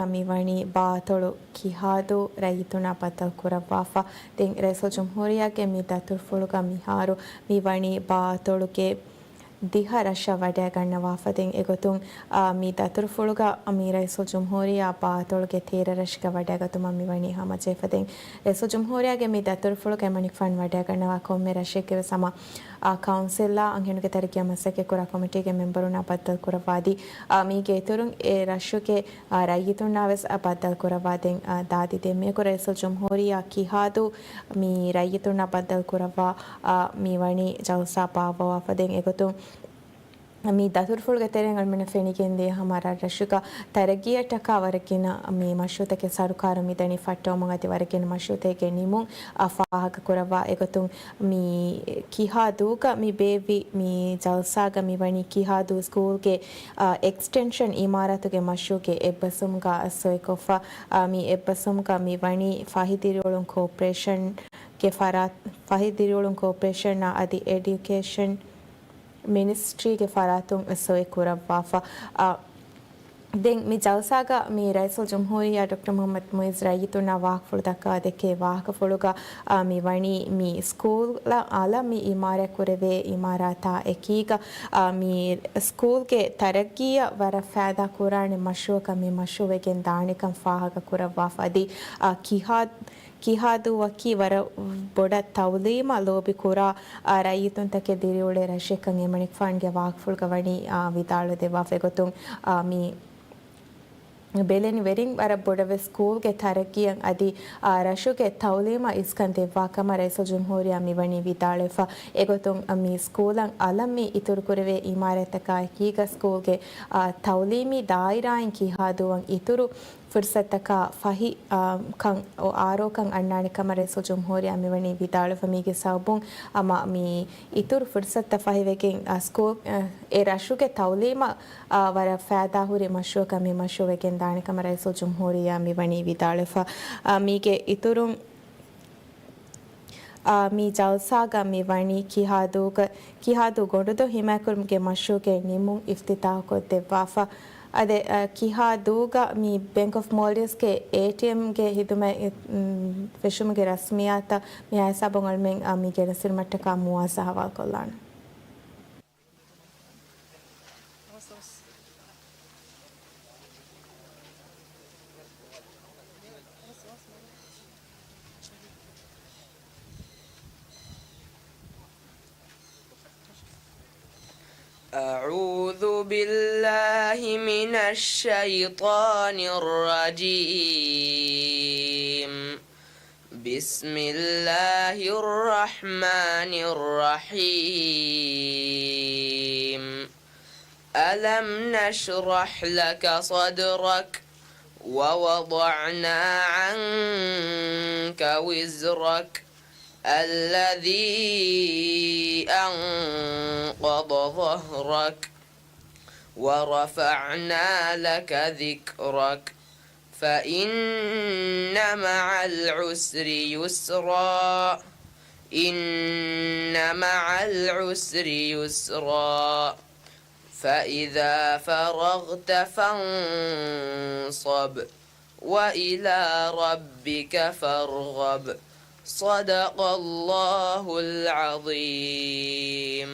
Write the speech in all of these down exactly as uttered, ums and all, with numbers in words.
މިވަނީ ބާއަތޮޅު ކިހާދޫ ރައްޔިތުންނާ ބައްދަލު ކުރައްވާފަ. ދެން ރައީސުލްޖުމްހޫރިއްޔާގެ މި ދަތުރުފުޅުގަ މިހާރު މިވަނީ ބާއަތޮޅުގެ ދިހަ ރަށަށް ވަޑައިގަންނަވާފަ. ދެން އެގޮތުން، އާ، މި ދަތުރުފުޅުގަ މި ރައީސުލްޖުމްހޫރިއްޔާ ބާއަތޮޅުގެ ތޭރަ ރަށަކަށް ވަޑައިގަތުމަށް މިވަނީ ހަމަޖެހިފަ. ދެން ރައީސުލްޖުމްހޫރިއްޔާގެ މި ދަތުރުފުޅުގަ އެމަނިކުފާނު ވަޑައިގަންނަވާ ކޮންމެ ރަށެއްގެވެސް ހަމަ، އާ، ކައުންސިލްއާ އަންހެނުންގެ ތަރައްގީއަށް މަސައްކަތްކުރާ ކޮމިޓީގެ މެމްބަރުންނާ ބައްދަލު ކުރައްވާ އަދި، އާ، މީގެ އިތުރުން އެ ރަށުގެ، އާ، ރައްޔިތުންނާވެސް، އާ، ބައްދަލު ކުރައްވާ. ދެން، އާ، ދާދި ދެންމެއަކު ރައީސުލްޖުމްހޫރިއްޔާ ކިހާދޫ މި ރައްޔިތުންނާ ބައްދަލު ކުރައްވާ، އާ، މިވަނީ ޖަލްސާ ބާއްވަވާފަ. ދެން އެގޮތުން މި ދަތުރުފުޅުގެ ތެރެއިން އަޅުމެންނަށް ފެނިގެންދޭ ހަމަ ރަށްރަށުގަ ތަރައްގީއަށްޓަކާ ވަރަށް ގިނަ މި މަޝްރޫއުތަކެއް ސަރުކާރުން މިދަނީ ފައްޓަވަމުން އަދި ވަރަށް ގިނަ މަޝްރޫއުތަކެއްގެ ނިމުން، އާ، ފާހަގަކުރައްވާ. އެގޮތުން މި ކިހާދޫގަ މި ބޭއްވި މި ޖަލްސާގަ މިވަނީ ކިހާދޫ ސްކޫލްގެ، އާ، އެކްސްޓެންޝަން އިމާރާތުގެ މަޝްރޫއުގެ އެއްބަސްވުމުގަ ސޮއިކޮށްފަ. އާ، މި އެއްބަސްވުމުގަ މިވަނީ ފަހި ދިރިއުޅުން ކޯޕަރޭޝަންގެ ފަރާތް، ފަހި ދިރިއުޅުން ކޯޕަރޭޝަންއާ އަދި އެޑިއުކޭޝަން މިނިސްޓްރީގެ ފަރާތުން ސޮއި ކުރައްވާފަ. އާ، ދެން މި ޖަލްސާގަ މި ރައީސުލްޖުމްހޫރިއްޔާ ޑޮކްޓަރ މުޙައްމަދު މުޢިއްޒު ރައްޔިތުންނާ ވާހަކަފުޅު ދައްކާ ދެއްކޭ ވާހަކަފުޅުގަ، އާ، މި ވަނީ މި ސްކޫލަށް އަލަށް މި އިމާރާތް ކުރެވޭ އިމާރާތާ އެކީގަ، އާ، މި ސްކޫލްގެ ތަރައްގީއަށް ވަރަށް ފައިދާ ކުރާނެ މަޝްރޫއަކަށް މި މަޝްރޫއު ވެގެން ދާނެކަން ފާހަގަ ކުރައްވާފަ އަދި، އާ، ކިހާ ކިހާދޫއަކީ ވަރަށް ބޮޑަށް ތައުލީމަށް ލޯބި ކުރާ، އާ، ރައްޔިތުންތަކެއް ދިރިއުޅޭ ރަށެއްކަން އެމަނިކުފާނުގެ ވާހަކަފުޅުގަ ވަނީ، އާ، ވިދާޅުވެ ދެއްވާފަ. އެގޮތުން، އާ، މި ބެލެނިވެރިން ވަރަށް ބޮޑަށް ވެސް ސްކޫލްގެ ތަރައްގީއަށް އަދި، އާ، ރަށުގެ ތައުލީމަށް އިސްކަން ދެއްވާ ކަމަށް ރައީސުލްޖުމްހޫރިއްޔާ މިވަނީ ވިދާޅުވެފަ. އެގޮތުން، އާ، މި ސްކޫލަށް އަލަށް މި އިތުރުކުރެވޭ އިމާރާތްތަކާ އެކީގަ ސްކޫލްގެ، އާ، ތައުލީމީ ދާއިރާއިން ކިހާދޫއަށް އިތުރު ފުރުސަތަކާ ފަހި، އާ، ކަން، އާރޯކަން އަންނާނެ ކަމަށް ރައީސުލްޖުމްހޫރިއްޔާ މިވަނީ ވިދާޅުވެފަ. މީގެ ސަބަބުން ހަމަ މި އިތުރު ފުރުސަތުތައް ފަހިވެގެން، އާ، ސްކޫލް، އާ، އެ ރަށުގެ ތައުލީމަށް، އާ، ވަރަށް ފައިދާހުރި މަޝްރޫއަކަށް މި މަޝްރޫއު ވެގެން ދާނެ ކަމަށް ރައީސުލްޖުމްހޫރިއްޔާ މިވަނީ ވިދާޅުވެފަ. އާ، މީގެ އިތުރުން އާ، މި ޖަލްސާގަ މި ވަނީ ކިހާދޫގަ، ކިހާދޫ ގޮނޑުދޮށް ހިމާޔަތްކުރުމުގެ މަޝްރޫއުގެ ނިމުން އިފްތިތާޙުކޮށްދެއްވާފަ. އަދި، އާ، ކިހާދޫގަ މި ބޭންކް އޮފް މޯލްޑިވްސްގެ އޭޓީއެމްގެ ހިދުމަތް، އުން، ފެށުމުގެ ރަސްމިއްޔާތަށް މި ހިސާބުން އަޅުމެން، އާ، މި ގެނެސްދިނުމަށްޓަކާ މުވާޒާ ހަވާލުކޮށްލާނަން. أعوذ بالله من الشيطان الرجيم. بسم الله الرحمن الرحيم. ألم نشرح لك صدرك ووضعنا عنك وزرك الذي أنقض ظهرك ورفعنا لك ذكرك فإن مع العسر يسرا، إن مع العسر يسرا، فإذا فرغت فانصب، وإلى ربك فارغب. صدق الله العظيم.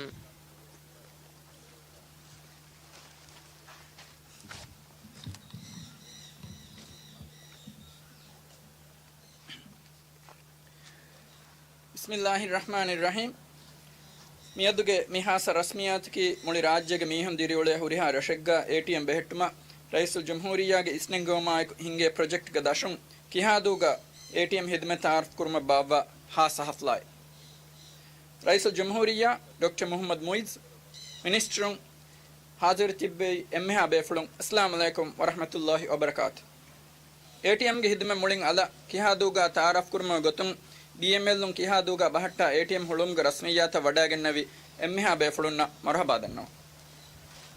ބިސްމިއްލާހިއްރަޙްމާނިއްރަޙީމް. މިއަދުގެ މި ޚާއްޞަ ރަސްމިއްޔާތަކީ މުޅި ރާއްޖޭގެ މީހުން ދިރިއުޅޭ ހުރިހާ ރަށެއްގަ އޭޓީއެމް ބެހެއްޓުމަށް ރައީސުލްޖުމްހޫރިއްޔާގެ އިސްނެންގެވުމާއެކު ހިންގޭ ޕްރޮޖެކްޓްގެ ދަށުން ކިހާދޫގަ އޭޓީއެމް ހިދުމަތް ތައާރަފްކުރުމަށް ބާއްވާ ޚާއްޞަ ޙަފްލާއެއް. ރައީސުލްޖުމްހޫރިއްޔާ ޑޮކްޓަރ މުޙައްމަދު މުޢިއްޒު، މިނިސްޓަރުން، ޙާޟިރު ތިއްބެވި އެންމެހާ ބޭފުޅުން، އައްސަލާމު ޢަލައިކުމް ވަރަޙްމަތުﷲ ވަބަރަކާތު. އޭޓީއެމްގެ ހިދުމަތް މުޅިން އަލަށް ކިހާދޫގަ ތައާރަފްކުރުމުގެ ގޮތުން ޑީއެމްއެލުން ކިހާދޫގަ ބަހައްޓާ އޭޓީއެމް ހުޅުވުމުގެ ރަސްމިއްޔާތައް ވަޑައިގެންނެވި އެންމެހާ ބޭފުޅުންނަށް މަރުޙަބާ ދަންނަވަން.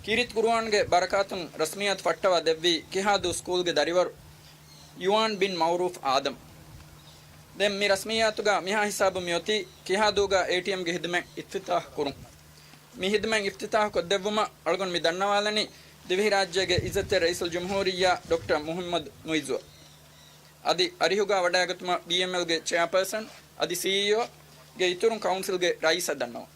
ކީރިތި ޤުރުއާންގެ ބަރަކާތުން ރަސްމިއްޔާތު ފައްޓަވާ ދެއްވީ ކިހާދޫ ސްކޫލްގެ ދަރިވަރު ޔުވާން ބިން މަޢުރޫފް އާދަމް. ދެން މި ރަސްމިއްޔާތުގަ މިހާ ހިސާބުން މިއޮތީ ކިހާދޫގަ އޭޓީއެމްގެ ހިދުމަތް އިފްތިތާޙު ކުރުން. މި ހިދުމަތް އިފްތިތާޙު ކޮށްދެއްވުމަށް އަޅުގަނޑު މި ދަންނަވާލަނީ ދިވެހިރާއްޖޭގެ އިއްޒަތްތެރި ރައީސުލްޖުމްހޫރިއްޔާ ޑޮކްޓަރ މުޙައްމަދު މުޢިއްޒުއަށް. އަދި އަރިހުގާ ވަޑައިގަތުމަށް ބީއެމްއެލްގެ ޗެއާޕާސަން އަދި ސީއީއޯ ގެ އިތުރުން ކައުންސިލްގެ ރައީސަށް ދަންނަވަން.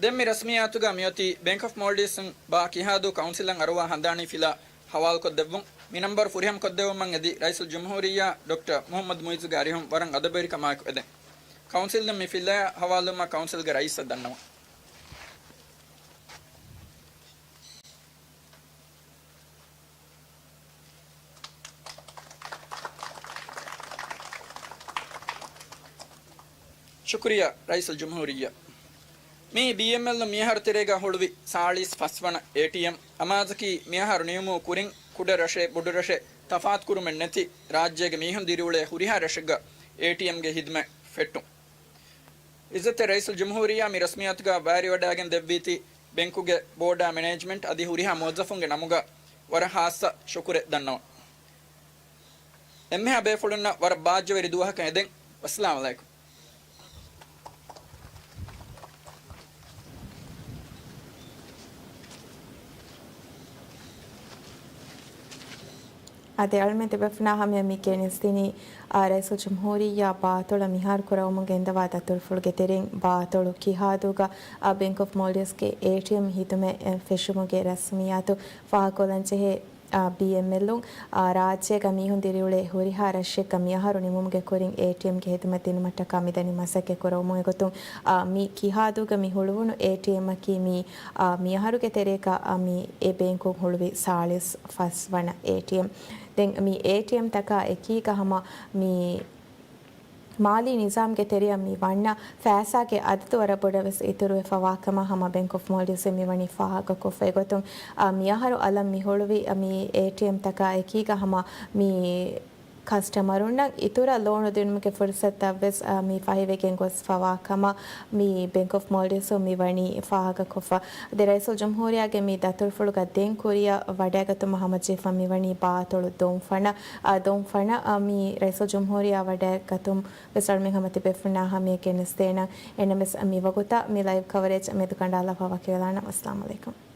ދެން މި ރަސްމިއްޔާތުގަ މިއޮތީ ބޭންކް އޮފް މޯލްޑިވްސްއިން ބާ ކިހާދޫ ކައުންސިލަށް އަރުވާ ހަނދާނީ ފިލާ ހަވާލުކޮށްދެއްވުން. މި ނަންބަރު ފުރިހަމަކޮށްދެއްވުމަށް އެދި ރައީސުލްޖުމްހޫރިއްޔާ ޑޮކްޓަރ މުޙައްމަދު މުޢިއްޒުގެ އަރިހުން ވަރަށް އަދަބުވެރިކަމާއެކު އެދެން. ކައުންސިލްއިން މި ފިލާ ހަވާލުވުމަށް ކައުންސިލްގެ ރައީސަށް ދަންނަވަން. ޝުކުރިއްޔާ ރައީސުލްޖުމްހޫރިއްޔާ. މީ ބީއެމްއެލް މިއަހަރު ތެރޭގަ ހުޅުވި ސާޅީސް ފަސްވަނަ އޭޓީއެމް. އަމާޒަކީ މިއަހަރު ނިމުމުގެ ކުރިން ކުޑަ ރަށެއް ބޮޑު ރަށެއް ތަފާތުކުރުމެއް ނެތި ރާއްޖޭގެ މީހުން ދިރިއުޅޭ ހުރިހާ ރަށެއްގަ އޭޓީއެމްގެ ހިދުމަތް ފެއްޓުން. އިއްޒަތްތެރި ރައީސުލްޖުމްހޫރިއްޔާ މި ރަސްމިއްޔާތުގަ ބައިވެރިވަޑައިގެން ދެއްވީތީ ބެންކުގެ ބޯޑާ މެނޭޖްމަންޓް އަދި ހުރިހާ މުވައްޒަފުންގެ ނަމުގަ ވަރަށް ހާއްސަ ޝުކުރެއް ދަންނަވަން. އެންމެހާ ބޭފުޅުންނަށް ވަރަށް ބާއްޖަވެރި ދުވަހަކަށް އެދެން. ވައްސަލާމް ޢަލައިކުމް. އާދެ، އަޅުމެން ތިބޭފުޅުންނާ ހަމަޔަށް މި ގެނެސްދިނީ، އާ، ރައީސުލްޖުމްހޫރިއްޔާ ބާތޮޅަށް މިހާރު ކުރައްވަމުން ގެންދަވާ ދަތުރުފުޅުގެ ތެރެއިން ބާތޮޅު ކިހާދޫގަ، އާ، ބޭންކް އޮފް މޯލްޑިވްސްގެ އޭޓީއެމް ހިދުމަތް، އެ، ފެށުމުގެ ރަސްމިއްޔާތު ފާހަގަކޮށްލަންޖެހޭ، އާ، ބީއެމްއެލުން، އާ، ރާއްޖޭގަ މީހުން ދިރިއުޅޭ ހުރިހާ ރަށެއްގަ މިއަހަރު ނިމުމުގެ ކުރިން އޭޓީއެމްގެ ހިދުމަތް ދިނުމަށްޓަކާ މިދަނީ މަސައްކަތް ކުރައްވަމުން. އެގޮތުން، އާ، މި ކިހާދޫގަ މި ހުޅުވުނު އޭޓީއެމްއަކީ މި، އާ، މިއަހަރުގެ ތެރޭގަ، އާ، މި އެ ބޭންކުން ހުޅުވި ސާޅީސް ފަސް ވަނަ އޭޓީއެމް. ދެން މި އޭޓީއެމްތަކާ އެކީގަ ހަމަ މި މާލީ ނިޒާމްގެ ތެރެއަށް މި ވަންނަ ފައިސާގެ އަދަދު ވަރަށް ބޮޑަށް ވެސް އިތުރުވެފަވާ ކަމަށް ހަމަ ބޭންކް އޮފް މޯލްޑިވްސްއިން މިވަނީ ފާހަގަކޮށްފަ. އެގޮތުން، އާ، މިއަހަރު އަލަށް މި ހުޅުވި، އާ، މި އޭޓީއެމްތަކާ އެކީގަ ހަމަ މި ކަސްޓަމަރުންނަށް އިތުރަށް ލޯނު ދިނުމުގެ ފުރުސަތުތައް ވެސް، އާ، މި ފަހިވެގެން ގޮސްފަވާ ކަމަށް މި ބޭންކް އޮފް މޯލްޑިވްސްއިން މި ވަނީ ފާހަގަކޮށްފަ. އަދި ރައީސުލްޖުމްހޫރިއްޔާގެ މި ދަތުރުފުޅުގަ ދެން ކުރިއަށް ވަޑައިގަތުމަށް ހަމަޖެހިފަ މިވަނީ ބާތޮޅު ދޮންފަނަ، އާ، ދޮންފަނަ، އާ، މި ރައީސުލްޖުމްހޫރިއްޔާ ވަޑައިގަތުން ވެސް އަޅުމެން ހަމަ ތިބޭފުޅުންނާ ހަމަޔަށް ގެނެސްދޭނަން. އެނަމެސް މިވަގުތަށް މި ލައިވް ކަވަރޭޖް މެދުކަނޑާލާފަ ވަކިވެލާނަން. އައްސަލާމް ޢަލައިކުމް.